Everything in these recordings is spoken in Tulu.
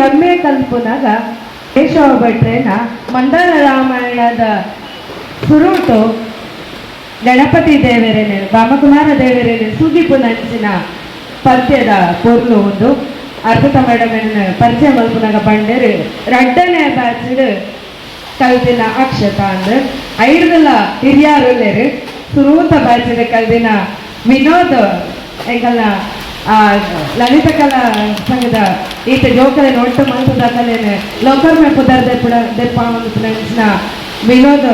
M A ಕಲ್ಪುನಾಗ ಕೇಶವ ಭಟ್ರೇನ ಮಂದಾರ ರಾಮಾಯಣದ ಸುರುಟು ಗಣಪತಿ ದೇವರೇನೆ, ಬಾಮಕುಮಾರ ದೇವರೇನೆ ಸುಗಿಪು ನಂಚಿನ ಪದ್ಯದ ಪೊರ್ಲು ಒಂದು. ಅರ್ಪಿತಾ ಮೇಡಮ್ ಪರಿಚಯ ಮಲ್ಪುನಾಗ ಬಂಡೇರು ರಡ್ಡನೇ ಬ್ಯಾಚ್ಡ್ ಕಲ್ದಿನ ಅಕ್ಷತಾ ಅಂದ್. ಐಡ್ದಲ ಹಿರಿಯಾರುಲ್ಲೇರು. ಸುರೂತ ಬ್ಯಾಚ್ಡ್ ಕಲ್ದಿನ ವಿನೋದ್ ಎಂಕಲ್ನ ಲಲಿತ ಕಲಾ ಸಂಘದ ಈತ ಜೋಕಲೆ ಒಟ್ಟು ಮಲ್ಪದ ಕಲೆನ್ ಲೋಕರ್ಮೆ ಪುದರ್ ದೆಪ್ಪುಡ ದೆಪ್ಪಾವಂದಿನ ವಿನೋದ್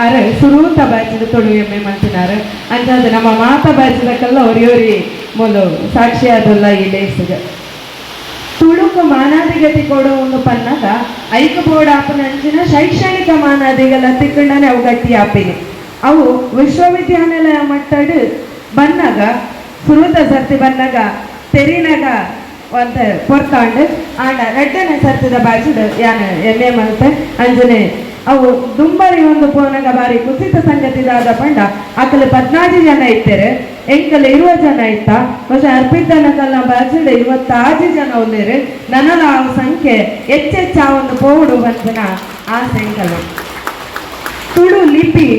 ಅರೆ ಸುರೂತ ಬ್ಯಾಚ್ಡ್ ತುಳು ಎಮ್ಮೆ ಮಲ್ತಿನಾರು. ಅಂಚಾದ್ ನಮ್ಮ ಮಾತ ಬ್ಯಾಚ್ದಕಲ್ಲ ಒರಿಯೊರಿ ಮೂಲು ಸಾಕ್ಷಿಯಾದುಲ್ಲ. ಈ ಲೇಸ್ಗ್ ತುಳುಕು ಮಾನಾದಿಗತಿ ಕೊಡು ಒಂದು ಪನ್ನಗ ಐಕ್ ಬೋರ್ಡ್ ಆಪುನಂಚಿನ ಶೈಕ್ಷಣಿಕ ಮಾನಾದಿಗಳ ತಿಕ್ಕಂಡನೆ ಅವು ಗಟ್ಟಿ ಆಪಿನಿ. ಅವು ವಿಶ್ವವಿದ್ಯಾನಿಲಯ ಮಟ್ಟಡ್ ಬನ್ನಗ, ಸುರೂತ ಸರ್ತಿ ಬನ್ನಗ ತೆರಿನಾಗ ಒಂತ ಪೊರ್ತಾಂಡ್. ಆಂಡ ರಡ್ಡನೇ ಸರ್ತಿದ ಬ್ಯಾಚ್ಡ್ ಯಾನ್ ಎಮ್ ಎ ಮಲ್ತೆ. ಅಂಚನೆ ಅವು ದುಂಬರಿ ಒಂದು ಪೋನಾಗ ಬಾರಿ ಕುಸಿತ ಸಂಗತಿ ದಾದ ಪಂಡ, ಅಕಲ್ 14 ಜನ ಇತ್ತೇರೆ, ಎಂಕಲ್ 20 ಜನ ಇತ್ತ. ಬಹುಶಃ ಅರ್ಪಿತನ ಕಲ್ನ ಬ್ಯಾಚ್ಡ್ 26 ಜನ ಉಲ್ಲೇರು. ನನಲ ಆ ಸಂಖ್ಯೆ ಹೆಚ್ಚೆಚ್ಚ ಒಂದು ಪೋಡು ಪನ್ಪಿನ ಆಸೆ ಎಂಕಲ್ನ. ತುಳು ಲಿಪಿ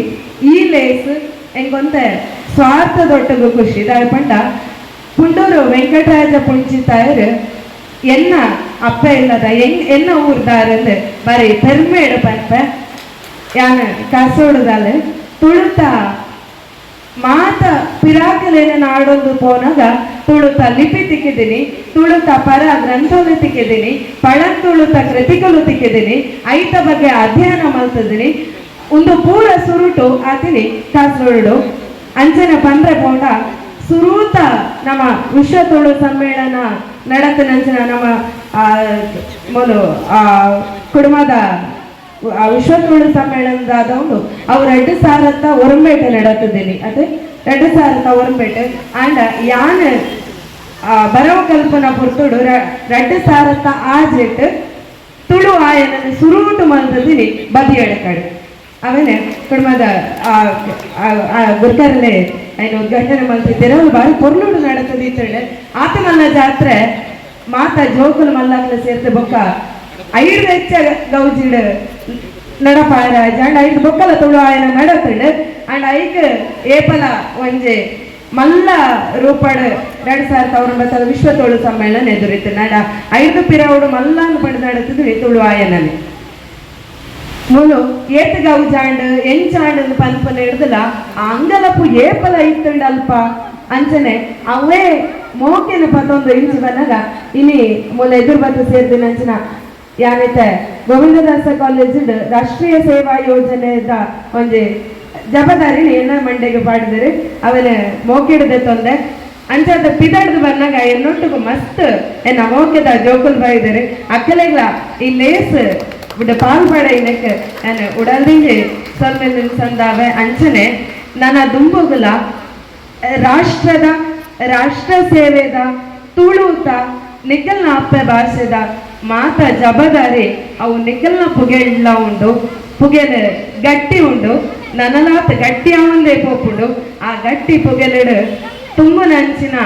ಈ ಲೇಸ್ ಎಂಕೊಂತೆ ಸ್ವಾರ್ಥದೊಟ್ಟಗು ಖುಷಿ. ದಾಯ ಪಂಡ, ಪುಂಡೂರು ವೆಂಕಟರಾಜ ಪುಂಚಿತಾಯರು ಎನ್ನ ಅಪ್ಪ ಇಲ್ಲದ ಎನ್ನ ಊರ್ದಾರಂದು ಬರೀ ಪೆರ್ಮೇಡು ಪನ್ಪೆ. ಯಾನ್ ಕಾಸೋಡುದಾಲೆ. ತುಳುತ ಮಾತ ಪಿರಾಕಲೇನ ನಾಡೊಂದು ಪೋನಾಗ ತುಳುತ ಲಿಪಿ ತಿಕ್ಕಿದ್ದೀನಿ, ತುಳುತ ಪರ ಗ್ರಂಥಗಳು ತಿಕ್ಕಿದ್ದೀನಿ, ಪಳಂತುಳುತ ಕೃತಿಗಳು ತಿಕ್ಕಿದ್ದೀನಿ, ಐತ ಬಗ್ಗೆ ಅಧ್ಯಯನ ಮಲ್ತಿದ್ದೀನಿ. ಒಂದು ಪೂರ ಸುರುಟು ಆತಿನಿ ಕಾಸರಗೋಡು. ಅಂಚನೆ ಪಂದ್ರೆ ಪೋಂಡ, ಸುರೂತ ನಮ್ಮ ವಿಶ್ವ ತುಳು ಸಮ್ಮೇಳನ ನಡತನಂಚಿನ ನಮ್ಮ ಮೊದಲು ಆ ಕುಟುಂಬದ ಆ ವಿಶ್ವ ತುಳು ಸಮ್ಮೇಳನದಾದ ಉಂಡು. ಅವು 2009 ನಡತಿದ್ದೀನಿ. ಅದೇ 2009. ಆಂಡ ಯಾನ್ ಬರವ ಕಲ್ಪನಾ ಪೊರ್ತುಡು 2006ಟ್ ತುಳು ಆಯನನ್ನು ಸುರೂಟು ಮಲ್ತದಿನಿ ಬದಿಯಡಕಡೆ. ಆಮೇಲೆ ಕುಟುಂಬದ ಗುರ್ಕರಲೆ ಐನ ಉದ್ಘಾಟನೆ ಮಲ್ತಿದ್ದೀರ. ಅವ್ರು ಬಾರಿ ಪೊರ್ಲುಡು ನಡತದೆ ಇತ್ತಳೆ. ಆತ ಮಲ್ಲ ಜಾತ್ರೆ ಮಾತ ಜೋಕುಲು ಮಲ್ಲಾಕ್ಲ ಸೇರ್ತೆ ಬೊಕ್ಕ ಐದು ಹೆಚ್ಚ ಗೌಜಿಡ್ ನಡಪಾಯ ಅಂಡ್ ಐದು ಬೊಕ್ಕಲ ತುಳು ಆಯನ ನಡತಂಡು. ಅಂಡ್ ಐಕ್ ಏಪಲ ಒಂಜೆ ಮಲ್ಲ ರೂಪಡ್ 2009 ವಿಶ್ವ ತುಳು ಸಮ್ಮೇಳನ ಎದುರಿತ್ತು. ನಡ ಐದು ಪಿರವುಡು ಮಲ್ಲಾನ್ ಪಂಡ್ ನಡತಿದ್ವಿ ತುಳು ಆಯನನೆ. ಮುಲು ಏತ್ ಗೌಜಾಂಡ್, ಎಂಚಾಂಡ್ ಪನ್ಪನ ಹಿಡ್ದಲ ಅಂಗಲಪ್ಪು ಏಪಲ ಇತ್ತಂಡ ಅಲ್ಪ. ಅಂಚನೆ ಅವೇ ಮೋಕೆನ ಪತ್ತೊಂದು ಇಂಚಿ ಬಂದಾಗ ಇನಿ ಮೂಲ ಎದುರು ಬತ್ತು ಸೇರ್ದಿನ ಅಂಚಿನ ಯಾನೈತೆ ಗೋವಿಂದದಾಸ ಕಾಲೇಜ್ ರಾಷ್ಟ್ರೀಯ ಸೇವಾ ಯೋಜನೆದ ಒಂಜಿ ಜವಾಬ್ದಾರಿ ಎನ್ನ ಮಂಡೆಗೆ ಪಾಡಿದರೆ ಅವನ ಮೋಕಿಡದೆ ತೊಂದೆ. ಅಂಚಾದ ಪಿದಡ್ದು ಬಂದಾಗ ಎನ್ನೊಟ್ಟಿಗೆ ಮಸ್ತ್ ಎನ್ನ ಮೋಕೆದ ಜೋಕುಲ್ ಬಾಯಿದ್ದಾರೆ. ಅಕ್ಕಲೆಗ್ಲ ಈ ಲೇಸ್ ಬಿಡ ಪಾಲ್ ಪಾಡ ಇನ್ನಕ್ಕೆ ನಾನು ಉಡಲ್ದಿಂಜಿ ಸೊಲ್ಮೆ ಸಂದಾವೆ. ಅಂಚನೆ ನನ್ನ ದುಂಬುಗುಲ ರಾಷ್ಟ್ರದ ರಾಷ್ಟ್ರ ಸೇವೆದ ತುಳುತ ನಿಕಲ್ನ ಅಪ್ಪೆ ಭಾಷೆದ ಮಾತ ಜಬದಾರಿ ಅವು ನಿಕಲ್ನ ಪುಗೆಲ್ಲ ಉಂಡು, ಪುಗೆಲ್ ಗಟ್ಟಿ ಉಂಡು. ನನಲಾತ್ ಗಟ್ಟಿ ಅವಂದೇ ಪೋಪುಂಡು. ಆ ಗಟ್ಟಿ ಪುಗೆಲೆಡು ತುಂಬುನಂಚಿನ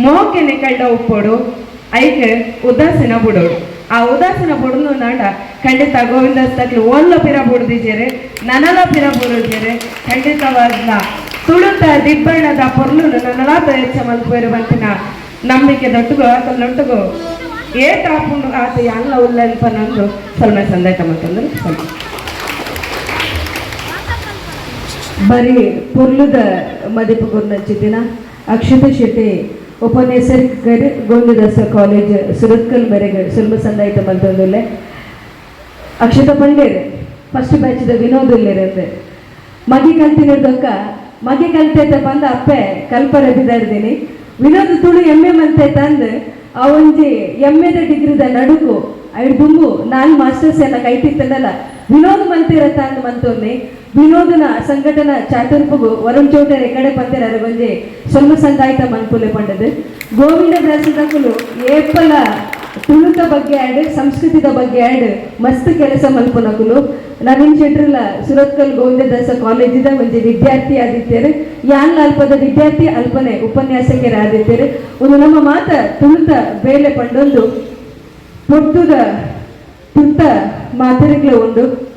ಮೋಕೆ ನಿಕಲ್ಡ ಉಪ್ಪೊಡು. ಐಕ್ ಉದಾಸೀನ ಬುಡೋಡು. ಆ ಉದಾಸೀನ ಬುಡುನು ನಾಡ ಖಂಡಿತ ಗೋವಿಂದ ತಕ್ಲು ಓಲ್ಲ ಪಿರ ಬುಡ್ದಿಜೇರೆ, ನನಲ ಪಿರ ಬುಡುಜೇರೆ. ಖಂಡಿತವಾದ್ಲ ತುಳುತ ದಿಬ್ಬಣ್ಣದ ಪೊರ್ಲುನು ನನಲಾತ ಹೆಚ್ಚ ಮಲ್ಪುವೆರು ಬಂತಿನ ನಂಬಿಕೆ ದೊಟ್ಟುಗು ಆತಲ್ಲೊಟ್ಟುಗು ಏಟ್ ಆಪುಂಡು ಆತ ಯಾನ್ಲ ಉಲ್ಲನ್ಪ ನಂದು ಸ್ವಲ್ಪ ಸಂದಾಯ್ತ ಮತ್ತಂದ್ರೆ ಸ್ವಲ್ಪ. ಬರೀ ಪೊರ್ಲುದ ಮದಿಪು ಗುರ್ನಂಚಿತ್ತಿನ ಅಕ್ಷತ ಶೆಟ್ಟಿ ಉಪನ್ಯಾಸಕರು, ಗೋವಿಂದದಾಸ ಕಾಲೇಜ್ ಸುರತ್ಕಲ್ ಮೇರೆಗೆ ಸುಲಭ ಸಂದಾಯಿತ ಮಲ್ತೊಂದುಲ್ಲೆ. ಅಕ್ಷತ ಪಂಡೇರ್, ಫಸ್ಟ್ ಬ್ಯಾಚ್ದ ವಿನೋದ್ ಉಲ್ಲೇರಂದೆ. ಮಗೆ ಕಲ್ತಿನದೊಕ್ಕ ಮಗೆ ಕಲ್ತೈತ ಬಂದ ಅಪ್ಪೆ ಕಲ್ಪರ ಬಿದಾಡ್ದೀನಿ. ವಿನೋದ್ ತುಳು ಎಮ್ಮೆ ಮಂತೆ ತಂದು ಆ ಒಂಜಿ ಎಮ್ಮೆದ ಡಿಗ್ರಿದ ನಡುಕು ಐಡ್ ದುಂಬು ನಾನ್ ಮಾಸ್ಟರ್ಸ್ ಎಲ್ಲ ಕೈತಿತ್ತಲ್ಲ. ವಿನೋದ್ ಮಂತಿರ ತಂದು ಮಂತೊನ್ನೆ. ವಿನೋದನ ಸಂಘಟನಾ ಚಾತುರ್ಪುಗು ವರುಣ್ ಚೌಟರ್ ಎಕಡೆ ಪಂತೆರ ಒಂಜಿ ಸೊಲ್ಮ ಸಂದಾಯ್ತ ಮನ್ಪುಲೆ ಪಂಡದು. ಗೋವಿಂದ ದಾಸದಕುಲು ಏಪಲ ತುಳುತ ಬಗ್ಗೆ ಆಡ್, ಸಂಸ್ಕೃತಿದ ಬಗ್ಗೆ ಆಡ್ ಮಸ್ತ್ ಕೆಲಸ ಮಲ್ಪುನಕುಲು. ನವೀನ್ ಶೆಟ್ರಲ ಸುರತ್ಕಲ್ ಗೋವಿಂದದಾಸ ಕಾಲೇಜಿದ ಒಂಜಿ ವಿದ್ಯಾರ್ಥಿ ಆದಿತ್ಯರು. ಯಾನ್ಲ ಅಲ್ಪದ ವಿದ್ಯಾರ್ಥಿ, ಅಲ್ಪನೆ ಉಪನ್ಯಾಸಕರ ಆದಿತ್ಯರು. ಒಂದು ನಮ್ಮ ಮಾತ ತುಳುತ ಬೇಲೆ ಪಂಡೊಂದು. ಪೊರ್ತುದ ತುತ್ತ ಮಾತೆರೆಗ್ಲ ಉಂಡು.